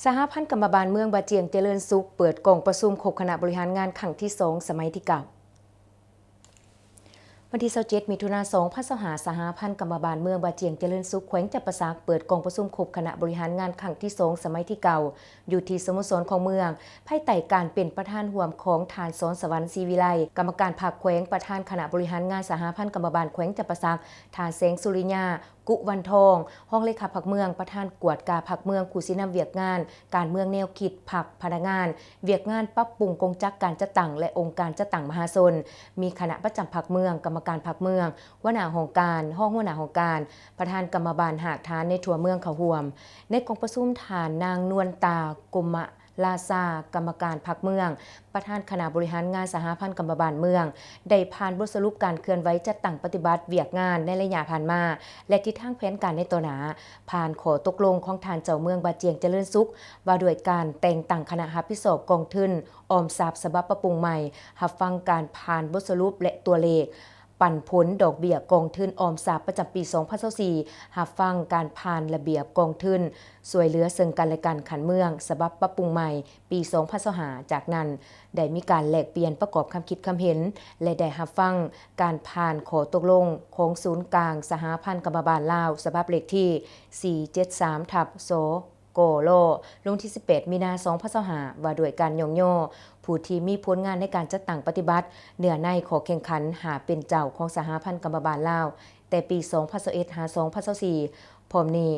ສະຫະພັນກຳມະບານເມືອງບາຈຽງຈະເລີນສຸກ ເປີດກອງປະຊຸມຄົບຄະນະບໍລິຫານງານຄັ້ງທີສອງ ສະໄໝທີເກົ້າ. ວັນທີຊາວເຈັດ ມິຖຸນາ ສອງພັນຊາວຫ້າ ສະຫະພັນກຳມະບານເມືອງບາຈຽງຈະເລີນສຸກ ແຂວງຈຳປາສັກ ເປີດກອງປະຊຸມຄົບຄະນະບໍລິຫານງານຄັ້ງທີສອງ ສະໄໝທີເກົ້າ ຢູ່ທີ່ສະໂມສອນຂອງເມືອງ ພາຍໃຕ້ການເປັນປະທານຮ່ວມຂອງທ່ານ ສອນສະຫວັນ ສີວິໄລ ກຳມະການພັກແຂວງ, ປະທານຄະນະບໍລິຫານງານສະຫະພັນກຳມະບານແຂວງຈຳປາສັກ, ທ່ານ ແສງສຸລິຍາ ກຸວັນທອງ ຮອງເລຂາພັກເມືອງ, ປະທານກວດກາພັກເມືອງ, ຜູ້ຊີ້ນຳວຽກງານ, ການເມືອງແນວຄິດ, ພັກ, ພະນັກງານ, ວຽກງານປັບປຸງກົງຈັກການຈັດຕັ້ງ ແລະ ອົງການຈັດຕັ້ງມະຫາຊົນ, ມີຄະນະປະຈຳພັກເມືອງ, ກຳມະການພັກເມືອງ, ຫົວໜ້າຫ້ອງການ, ຮອງຫົວໜ້າຫ້ອງການ, ປະທານກຳມະບານຮາກຖານໃນທົ່ວເມືອງເຂົ້າຮ່ວມ. ໃນກອງປະຊຸມ, ທ່ານ ນາງ ນວນຕາ ກົມມະລາຊາ ກຳມະການພັກເມືອງ, ປະທານຄະນະບໍລິຫານງານສະຫະພັນກຳມະບານເມືອງ ໄດ້ຜ່ານບົດສະຫຼຸບການເຄື່ອນໄຫວຈັດຕັ້ງປະຕິບັດວຽກງານໃນໄລຍະຜ່ານມາ ແລະ ທິດທາງແຜນການໃນຕໍ່ໜ້າ, ຜ່ານຂໍ້ຕົກລົງຂອງທ່ານເຈົ້າເມືອງບາຈຽງຈະເລີນສຸກ ວ່າດ້ວຍການແຕ່ງຕັ້ງຄະນະຮັບຜິດຊອບກອງທຶນອອມຊັບສະບັບປັບປຸງໃໝ່, ຮັບຟັງການຜ່ານບົດສະຫຼຸບ ແລະ ຕົວເລກ ປັນຜົນດອກເບ້ຍກອງທຶນອອມຊັບປະຈຳປີສອງພັນຊາວສີ່, ຮັບຟັງການຜ່ານລະບຽບກອງທຶນຊ່ວຍເຫຼືອເຊິ່ງກັນ ແລະ ກັນຂັ້ນເມືອງ ສະບັບປັບປຸງໃໝ່ ປີສອງພັນຊາວຫ້າ. ຈາກນັ້ນ ໄດ້ມີການແລກປ່ຽນປະກອບຄຳຄິດຄຳເຫັນ ແລະ ໄດ້ຮັບຟັງການຜ່ານຂໍ້ຕົກລົງຂອງສູນກາງສະຫະພັນກຳມະບານລາວ ສະບັບເລກທີສີ່ເຈັດສາມ ທັບ ສ ກລ ລົງທີສິບແປດ ມີນາ ສອງພັນຊາວຫ້າ ວ່າດ້ວຍການຍ້ອງຍໍຜູ້ທີ່ມີຜົນງານໃນການຈັດຕັ້ງປະຕິບັດເນື້ອໃນຂໍ້ແຂ່ງຂັນຫ້າເປັນເຈົ້າຂອງສະຫະພັນກຳມະບານລາວ ແຕ່ປີສອງພັນຊາວເອັດ ຫາ ສອງພັນຊາວສີ່. ພ້ອມນີ້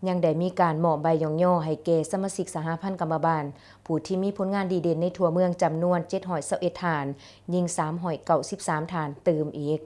ຍັງໄດ້ມີການມອບໃບຍ້ອງຍໍໃຫ້ແກ່ສະມາຊິກສະຫະພັນກຳມະບານ ຜູ້ທີ່ມີຜົນງານດີເດັ່ນໃນທົ່ວເມືອງຈຳນວນເຈັດຮ້ອຍຊາວເອັດທ່ານ, ຍິງສາມຮ້ອຍເກົ້າສິບສາມທ່ານຕື່ມອີກ.